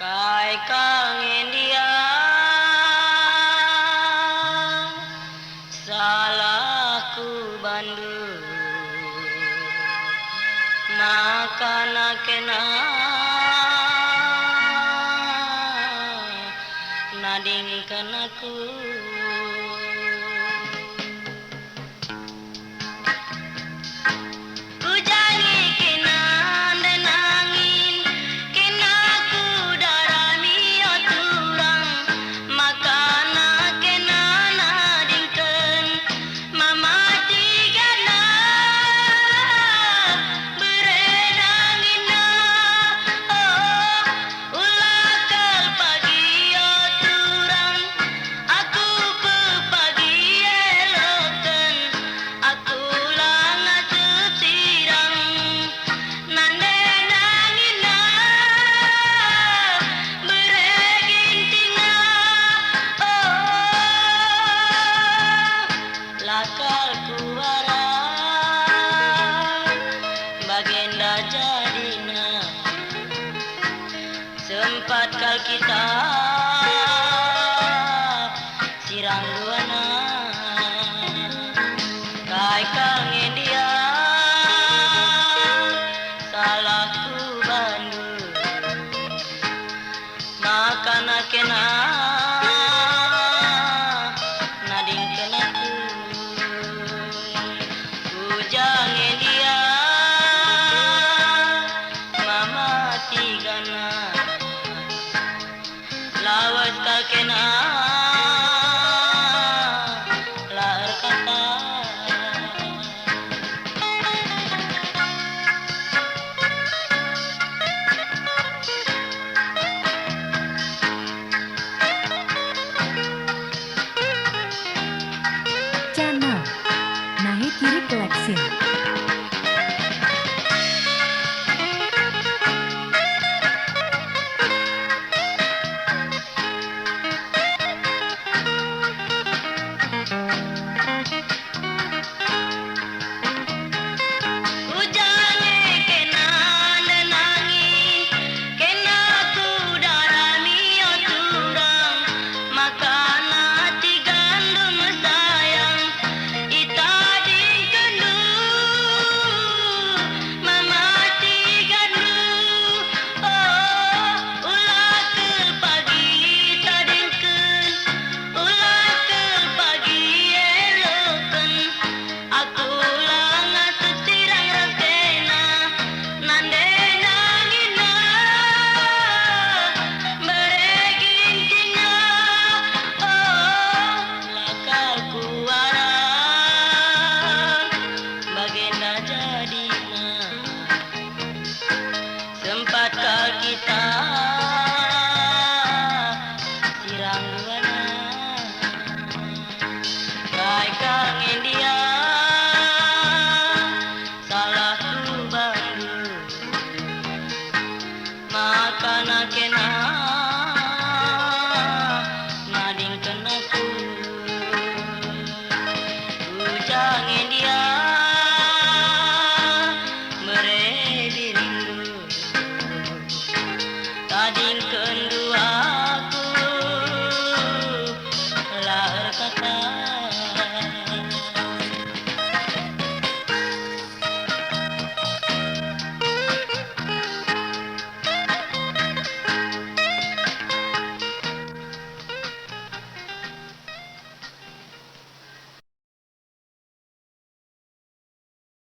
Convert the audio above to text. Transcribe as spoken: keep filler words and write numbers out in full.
Kai kal nge ndia salahku bandu, maka nakena nadingken aku. Kujangi kena ndenangin, kena kudarami o turang, makana kena nadingken, mamati kena bere nangina. Oh, ula kal pagi o turang, aku pe pagi eloken, aku la ngasup sirang. Nande nangina bere gintingna, oh, la kal kuarap bagenda jadina. Sempat kal kita